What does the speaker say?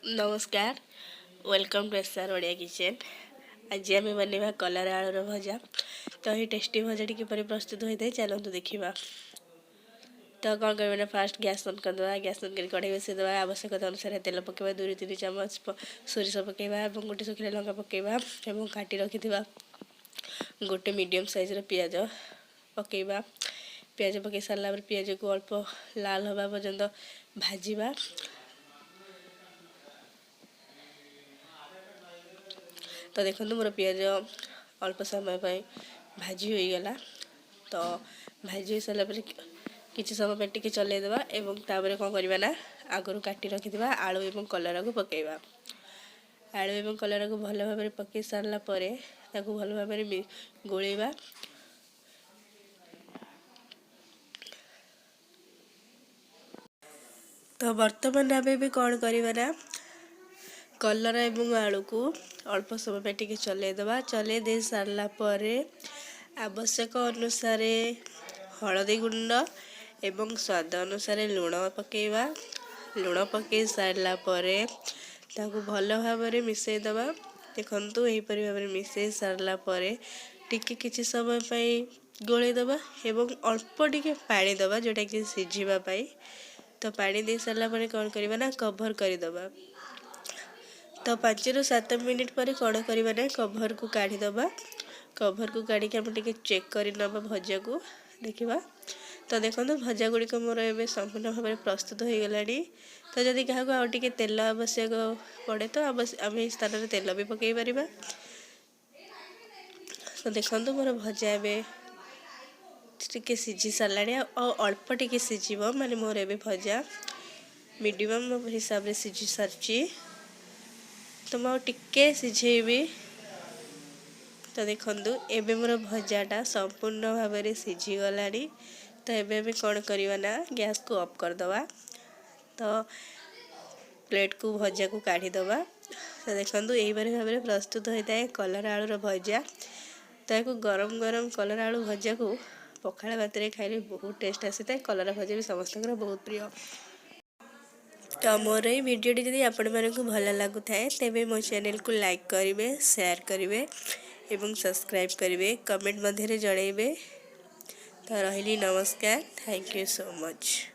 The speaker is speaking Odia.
ନମସ୍କାର, welcome to SR Odia kitchen. ଆଜି ଆମେ ବନେଇବା କଲରା ଆଳୁର ଭଜା। ତ ଏହି ଟେଷ୍ଟି ଭଜାଟି କିପରି ପ୍ରସ୍ତୁତ ହୋଇଥାଏ, ଚାଲନ୍ତୁ ଦେଖିବା। ତ କ'ଣ କରିବା ନା, ଫାଷ୍ଟ ଗ୍ୟାସ୍ ଅନ୍ କରିଦେବା। ଗ୍ୟାସ୍ ଅନ୍ କରି କଢ଼େଇ ବସାଇଦେବା। ଆବଶ୍ୟକତା ଅନୁସାରେ ତେଲ ପକାଇବା। 2ରୁ 3 ଚାମଚ ସୋରିଷ ପକାଇବା ଏବଂ ଗୋଟେ ଶୁଖିଲା ଲଙ୍କା ପକାଇବା ଏବଂ କାଟି ରଖିଥିବା ଗୋଟେ ମିଡ଼ିୟମ୍ ସାଇଜ୍ର ପିଆଜ ପକାଇବା। ପିଆଜ ପକାଇ ସାରିଲା ପରେ ପିଆଜକୁ ଅଳ୍ପ ଲାଲ ହେବା ପର୍ଯ୍ୟନ୍ତ ଭାଜିବା। ତ ଦେଖନ୍ତୁ, ମୋର ପିଆଜ ଅଳ୍ପ ସମୟ ପାଇଁ ଭାଜି ହୋଇଗଲା। ତ ଭାଜି ହୋଇସାରିଲା ପରେ କିଛି ସମୟ ପାଇଁ ଟିକେ ଚଲେଇଦେବା ଏବଂ ତାପରେ କ'ଣ କରିବା ନା, ଆଗରୁ କାଟି ରଖିଥିବା ଆଳୁ ଏବଂ କଲରାକୁ ପକାଇବା। ଆଳୁ ଏବଂ କଲରାକୁ ଭଲ ଭାବରେ ପକାଇ ସାରିଲା ପରେ ତାକୁ ଭଲ ଭାବରେ ଗୋଳେଇବା। ତ ବର୍ତ୍ତମାନ ଆମେ ଏବେ କ'ଣ କରିବା ନା, କଲରା ଏବଂ ଆଳୁକୁ ଅଳ୍ପ ସମୟ ପାଇଁ ଟିକେ ଚଲେଇଦେବା। ଚଲେଇ ଦେଇ ସାରିଲା ପରେ ଆବଶ୍ୟକ ଅନୁସାରେ ହଳଦୀ ଗୁଣ୍ଡ ଏବଂ ସ୍ୱାଦ ଅନୁସାରେ ଲୁଣ ପକାଇବା। ଲୁଣ ପକାଇ ସାରିଲା ପରେ ତାକୁ ଭଲ ଭାବରେ ମିଶାଇ ଦେବା। ଦେଖନ୍ତୁ, ଏହିପରି ଭାବରେ ମିଶାଇ ସାରିଲା ପରେ ଟିକେ କିଛି ସମୟ ପାଇଁ ଗୋଳେଇ ଦେବା ଏବଂ ଅଳ୍ପ ଟିକେ ପାଣି ଦେବା, ଯେଉଁଟାକି ସିଝିବା ପାଇଁ। ତ ପାଣି ଦେଇ ସାରିଲା ପରେ କ'ଣ କରିବା ନା, କଭର୍ କରିଦେବା। ତ 5ରୁ 7 ମିନିଟ୍ ପରେ କ'ଣ କରିବା ନା, କଭର୍କୁ କାଢ଼ିଦେବା। କଭର୍କୁ କାଢ଼ିକି ଆମେ ଟିକେ ଚେକ୍ କରିନେବା, ଭଜାକୁ ଦେଖିବା। ତ ଦେଖନ୍ତୁ, ଭଜା ଗୁଡ଼ିକ ମୋର ଏବେ ସମ୍ପୂର୍ଣ୍ଣ ଭାବରେ ପ୍ରସ୍ତୁତ ହୋଇଗଲାଣି। ତ ଯଦି କାହାକୁ ଆଉ ଟିକେ ତେଲ ଆବଶ୍ୟକ ପଡ଼େ, ତ ଆମେ ଏହି ସ୍ଥାନରେ ତେଲ ବି ପକାଇ ପାରିବା। ତ ଦେଖନ୍ତୁ, ମୋର ଭଜା ଏବେ ଟିକେ ସିଝି ସାରିଲାଣି, ଆଉ ଅଳ୍ପ ଟିକେ ସିଝିବ। ମାନେ ମୋର ଏବେ ଭଜା ମିଡ଼ିୟମ୍ ହିସାବରେ ସିଝି ସାରିଛି। ତ ମୁଁ ଆଉ ଟିକେ ସିଝେଇବି। ତ ଦେଖନ୍ତୁ, ଏବେ ମୋର ଭଜାଟା ସମ୍ପୂର୍ଣ୍ଣ ଭାବରେ ସିଝିଗଲାଣି। ତ ଏବେ ଆମେ କ'ଣ କରିବା ନା, ଗ୍ୟାସ୍କୁ ଅଫ୍ କରିଦେବା। ତ ପ୍ଲେଟ୍କୁ ଭଜାକୁ କାଢ଼ିଦେବା। ତ ଦେଖନ୍ତୁ, ଏହିପରି ଭାବରେ ପ୍ରସ୍ତୁତ ହୋଇଥାଏ କଲରା ଆଳୁର ଭଜା। ତ ଏହାକୁ ଗରମ ଗରମ କଲରା ଆଳୁ ଭଜାକୁ ପଖାଳ ଭାତରେ ଖାଇଲେ ବହୁତ ଟେଷ୍ଟ ଆସିଥାଏ। କଲରା ଭଜା ବି ସମସ୍ତଙ୍କର ବହୁତ ପ୍ରିୟ। ତ ମୋର ଏଇ ଭିଡ଼ିଓଟି ଯଦି ଆପଣମାନଙ୍କୁ ଭଲ ଲାଗୁଥାଏ, ତେବେ ମୋ ଚ୍ୟାନେଲକୁ ଲାଇକ୍ କରିବେ, ସେୟାର କରିବେ ଏବଂ ସବସ୍କ୍ରାଇବ୍ କରିବେ। କମେଣ୍ଟ ମଧ୍ୟରେ ଜଣାଇବେ। ତ ରହିଲି, ନମସ୍କାର। Thank you so much.